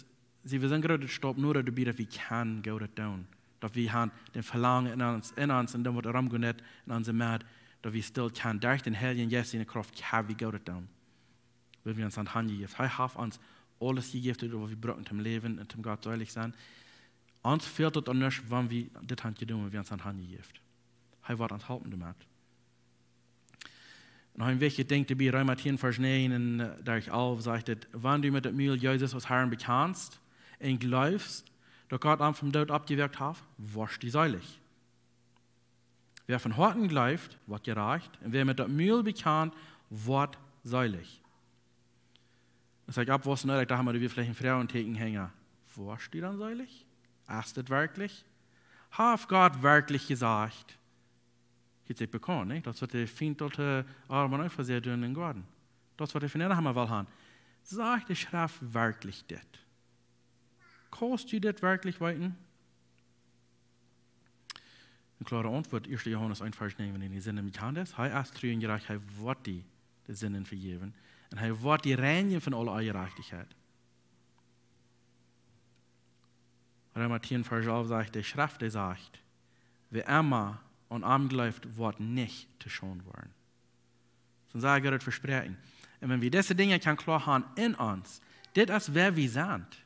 see, wie sent een grootet Stap noda doabie, daut wie kjennen Goodet doonen. Daut wie haben daut Velangen en ons, en ons un dan waut romgonen deit en onse Medd, daut wie stell kjennen derch dän Heiljen Jeist siene Krauft kjennen wie Goodet doonen. Wiels wie ons aun hanjejäft. Hee haft ons aules jejäft, waut wie brucken toom läwen un toom Gott seelich sennen. Ons fält daut aun nuscht, wan wie dit haben jedonen, wan wie ons aun hanjejäft. Hee woat ons halpen doamet. Un een wichtjet Dinkj doabie, Reema tieen Varsch näajen un, äh, derch alf sajcht et: "Wan du met daut Mul Jesus aus Harn bekjanst un jleefst, daut Gott am vom Doot oppjewakjt haft, woascht du seelich." Wäa von Hoaten jleeft, woat jerajcht, un wäa met daut Mul bekjant, woat seelich. Aus ekj oppwoss, ekj docht, mau, doa wia veleicht een Froagtieekjen hinja. Woascht du dan seelich? Es daut werkjlich? Haft Gott werkjlich jesajcht? Hieet sikj bekaun, nä? Daut es waut de Fient deed, äh, Adam un Eva doonen em Goaden. Daut es waut hee von an wull haben. Sajcht de Schreft werkjlich dit? Kaust du dit werkjlich weeten? Eene kloare Auntwuat, Ieeschte Johanes eent Varsch näajen: "Wan du diene Sinden bekjanst, hee es tru un jerajcht, hee woat die de Sinden vejäwen. Un hee woat die reinjen von aule Onjerajchtichkjeit." Reema tieen Varsch alf sajcht, de Schreft, dee sajcht: "Wäa emma aun am jleeft, woat nich to Schaund woaren." Daut es een sea grootet Vespräakjen. Un wan wie dise Dinja kjennen kloa haben en ons, dit es wäa wie sent.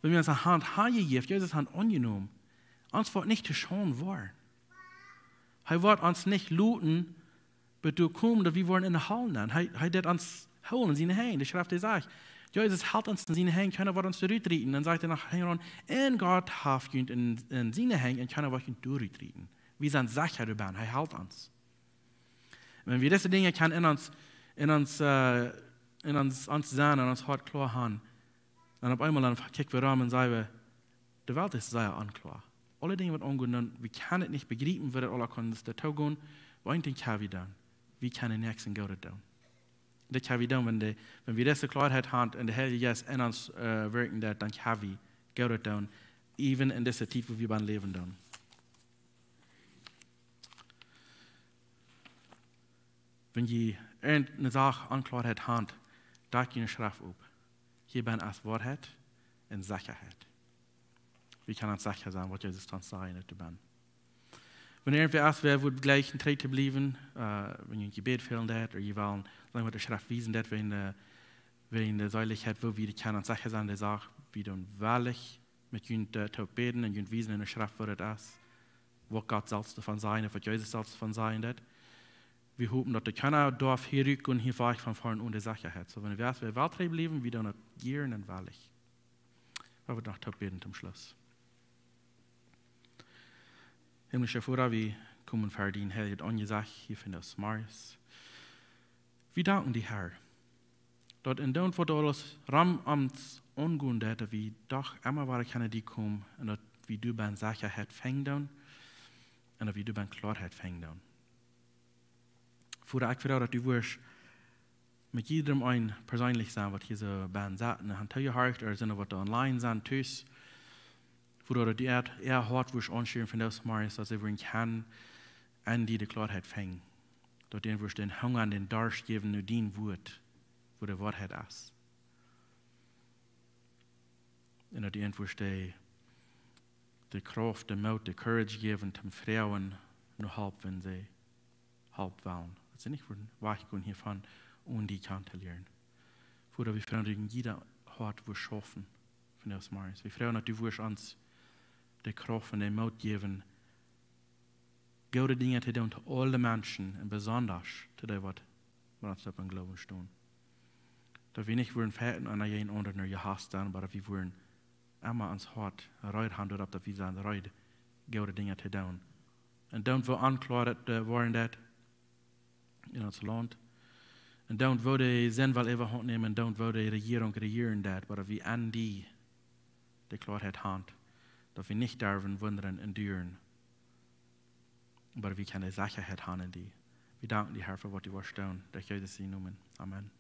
Wan wie onse Hand hanjejäft, Jesus Hand aunjenomen, ons woat nich to Schaund woaren. Hee woat ons nich loten, bat doa komen, daut wie woaren enne Hal nenn. Hee, hee deed ons hoolen en siene Henj. De Schreft, dee sajcht, Jesus helt ons en siene Henj, kjeena woat ons rutrieten. Dan sajcht hee noch hinjaraun: "Un Gott haft junt en, en siene Henj, un kjeena woat junt doa rutrieten." Wie sent secha doabennen, hee helt ons. Wan wie dise Dinja kjennen en ons, en ons, äh, en ons, ons sennen, en ons Hoat kloa haben, dan opp eemol dan kjikj wie rom un saj wie: "De Welt es sea onkloa. Aule Dinja waut aungonen, wie kjennen et nich bejriepen, woo daut aula kaun doa toogonen, oba een Dinkj kjenn wie doonen. Wie kjennen Näakjsten Goodet doonen." Daut kjenn wie doonen, wan de, wan wie dise Kloaheit haben un de Heilje Jeist en ons, äh, werkjen deit, dan kjenn wie Goodet doonen, even en dise Tiet, wua wie bennen läwen doonen. Wan jie eene Sach Onkloaheit haben, dan jie de Schreft op. Hia bennen es Woarheit un Sechaheit. Wie kjennen secha sennen, waut Jesus ons sajcht, daut wie bennen. Wan irjentwäa es, wäa wudd jleichen trigj to bliewen, äh, wan jie een Jebäd fälen deit, ooda jie wellen, saj mau, de Schreft wiesen deit, wäajen de, wäajen de Seelichkjeit, woo wie kjennen secha sennen, dee sajcht, wie doonen wellich met junt, äh, to bäden un junt wiesen en de Schreft, woo daut es, waut Gott selfst doavon sajcht, waut Jesus selfst doavon sajcht, daut. Wie hopen, daut doa kjeena doaf hia rutgonen, hia wajch von foaren onen de Sechaheit. Soo, wan wie, wäa well trigj bliewen, wie doonen daut jieren un wellich. Wie wellen noch toop bäden toom Schluss. Himmlischa Voda, wie komen ver dien heiljet Aunjesecht hia vondoag zemorjes. Wie danken die, Herr, daut en daut, waut aules rom ons aungonen deit, daut wie doch emma wada kjennen no die komen un daut wie doa bie Sechaheit finjen doonen un daut wie doa bie Kloaheit finjen doonen. Voda, ekj froag daut du wurscht met jiedrem een perseenlich sennen, waut hia soo bie sett, un han toojehorcht, ooda sent waut online sent, tus. Voda, daut du äa, äa Hoat wurscht aunschieren vondoag zemorjes, daut see wudden kjennen en die de Kloaheit finjen. Daut du an wurscht dän Hunga un dän Darscht jäwen no dien Wuat, wua de Woarheit es. Un daut du an wurscht de, de Krauft, de Moot, de Courage jäwen toom froagen no Help, wan see Help wellen. Daut see nich wudden wajchgonen hiavon, onen die kjanen to lieren. Voda, wie froagen daut du en jieda Hoat wurscht schaufen vondoag zemorjes. Wie froagen daut du wurscht ons de Krauft un dän Moot jäwen, goode Dinja to doonen to aule Menschen un besonda to dee, waut, waut ons opp em Gloowen stonen. Daut wie nich wudden fighten un eena jäajen aundren jehaust sennen, oba daut wie wudden emma ons Hoat reed haben, doaropp daut wie sent reed, goode Dinja to doonen. Un dan woo onkloa daut, äh, woaren deit en ons Launt. Un dan woo de Sind well äwahaunt nämen, un dan woo de Rejierunk rejieren deit, oba daut wie en die de Kloaheit haben, daut wie nich derwen wundren un duren, oba daut wie kjennen Sechaheit haben en die. Wie danken die, Herr, fa waut du woascht doonen. Derch Jesus sienen Nomen. Amen.